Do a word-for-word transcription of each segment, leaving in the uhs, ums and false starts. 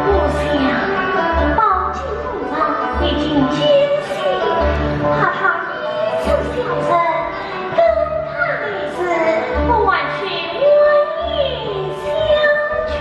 我想，包金夫人已经惊醒，怕她一直消沉，跟她来迟，我还需婉言相劝。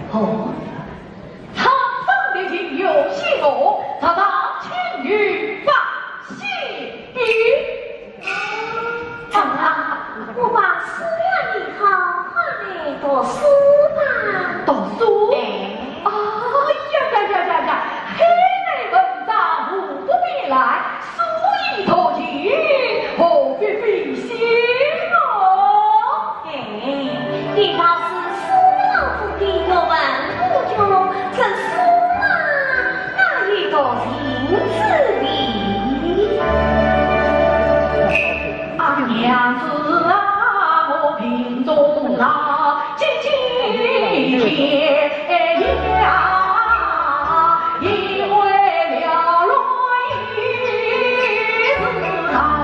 哦， 沧桑的情由，喜怒，常常情由发泄的。长老，我把书还你好，快来读书吧。读书？哎。哎呀呀呀呀呀，海内文章无不便来，书已读尽，何必费心哦？ 哎，你倒是书老夫的，学问不穷，这书啊，哪有读尽之理？啊，娘子啊，我病中老，几几天呀，因为了落 啊，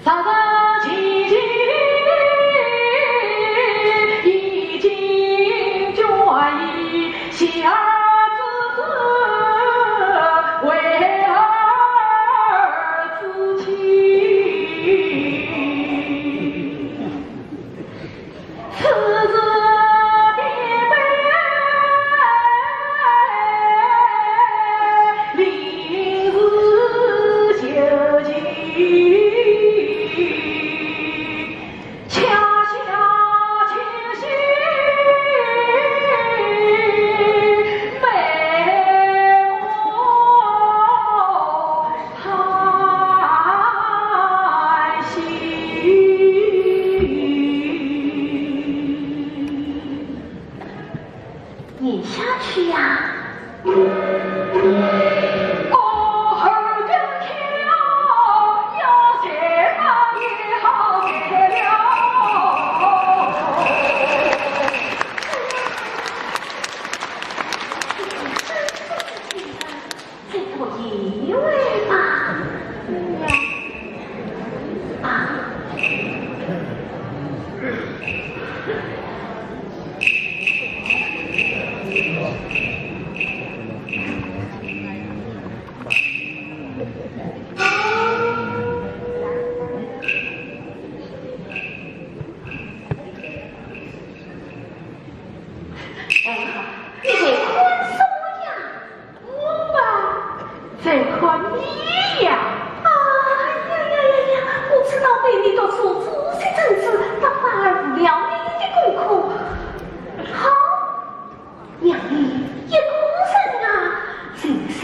上上其其已经决意，喜儿之子为儿之妻。 此事并非临时求情，恰巧情绪美我 欢喜。念下去呀。哦，儿更跳，要谁把你好谁了。 再过一回吧。啊。哎，你在看什么呀？ 我嘛，在看你呀。啊，呀呀呀呀，我只当陪你读书，仔细整治，倒反而误了你的功课。好，让你一个人啊，静心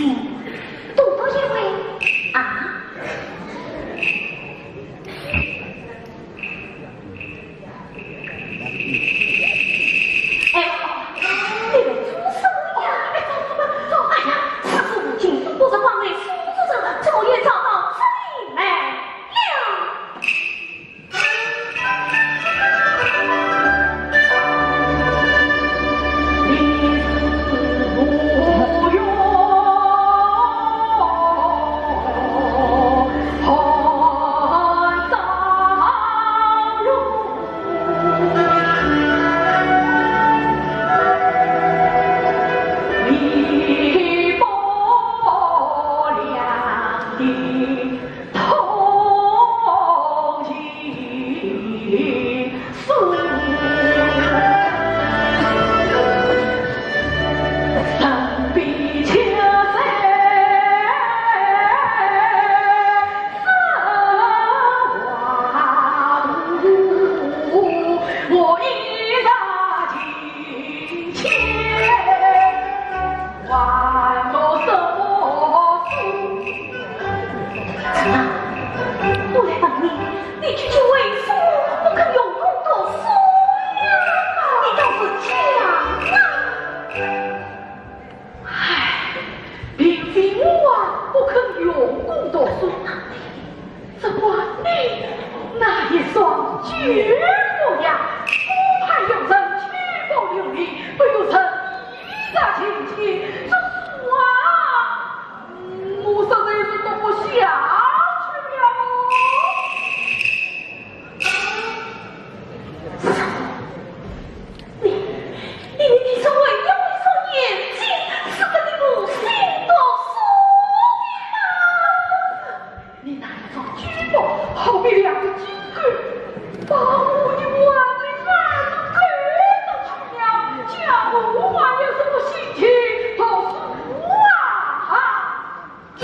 多读一回啊。 哎，你们做什么呀？哎，走，走，走，哎呀，此事无情，不是放在书桌上，怎么又找到这里来了？我来问你，你究竟为什么不肯用功读书呀？你倒是讲啊！唉，并非我啊不肯用功读书，只怪你那一双旧布呀，恐怕有人举报流言，被人以假乱真，这书啊， 我实在是读不下去了。你，你，你是为了我一双眼睛，使得你不信读书的吗？你那一双举报，好比两个金钩，把我的外面儿都勾得去了，叫我还有什么心情读书啊？ 天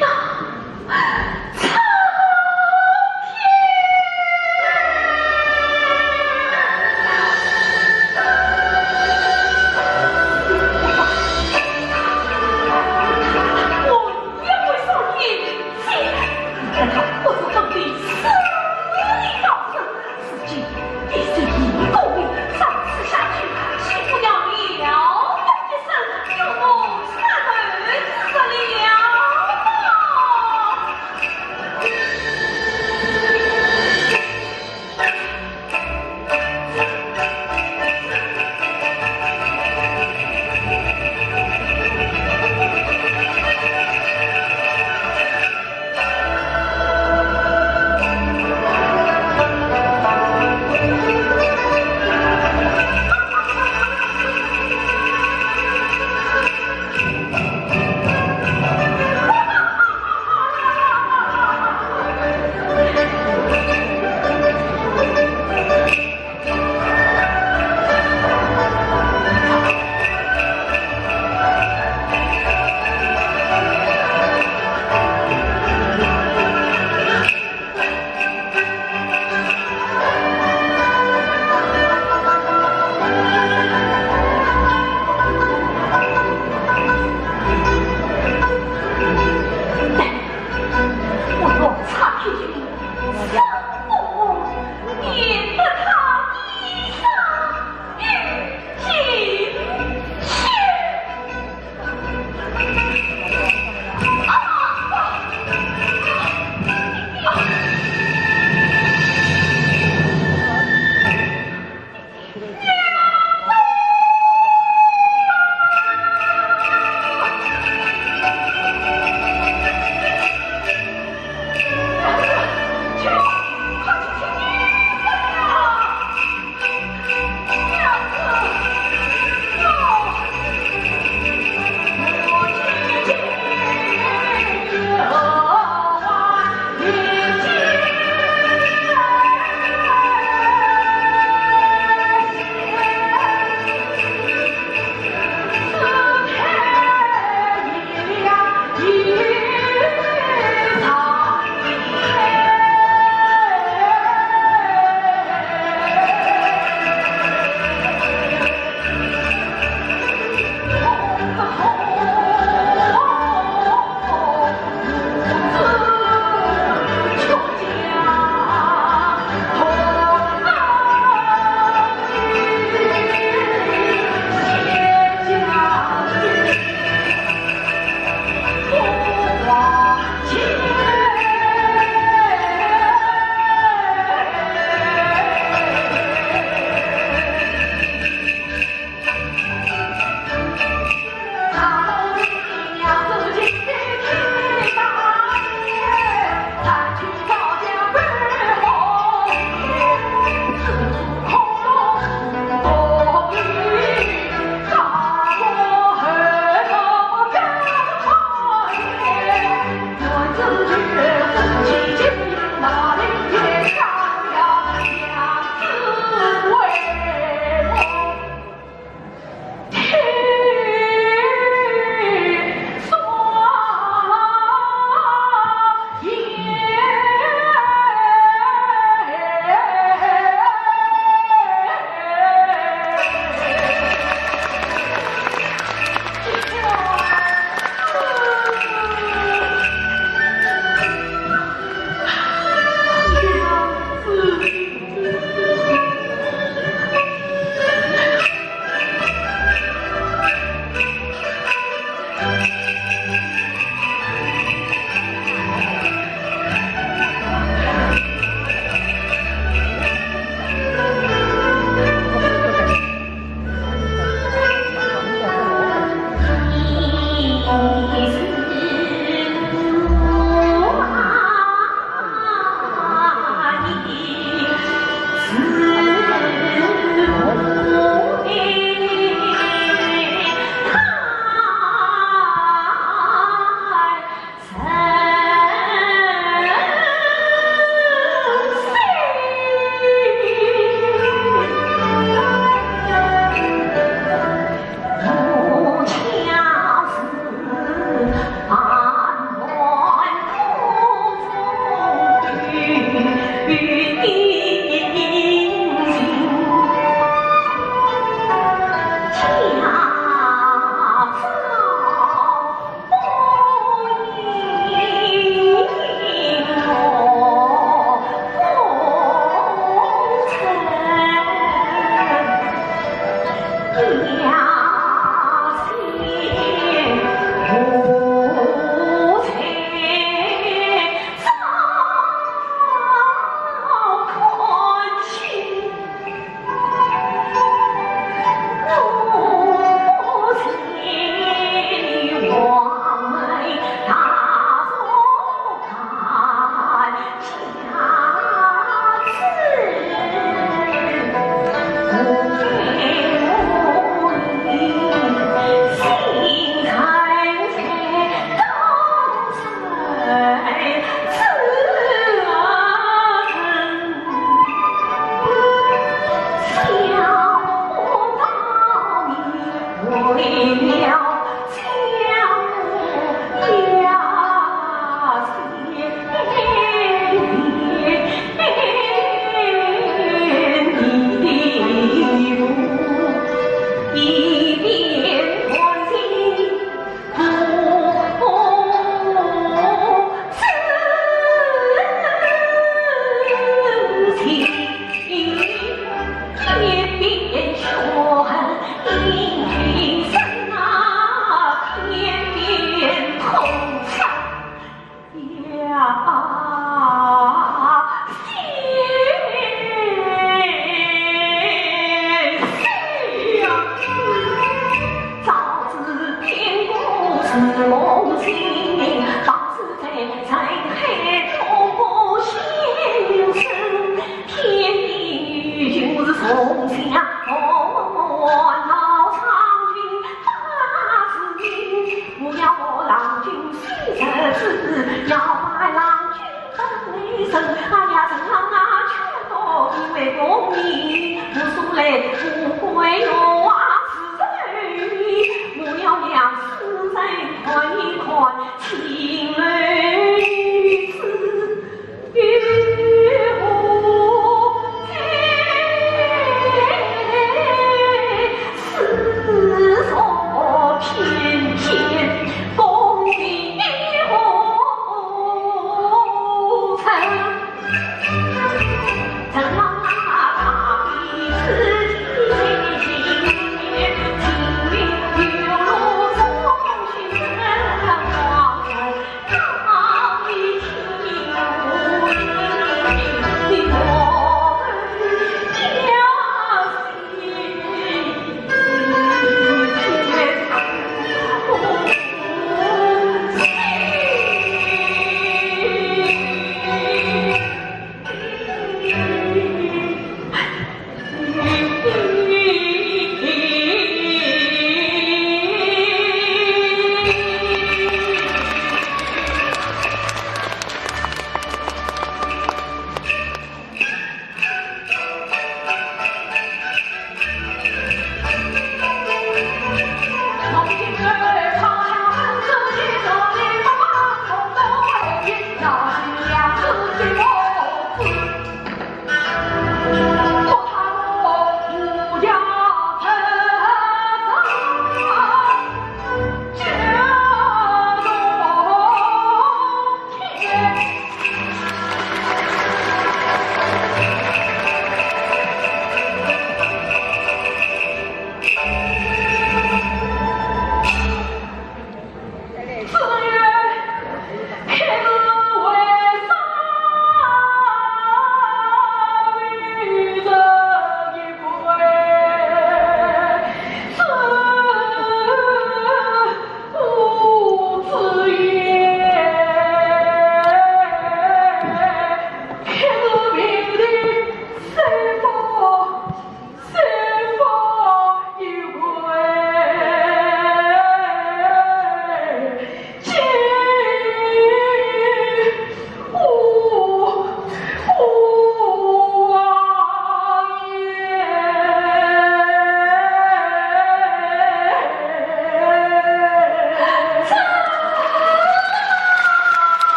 哪！苍天！我也会说眼睛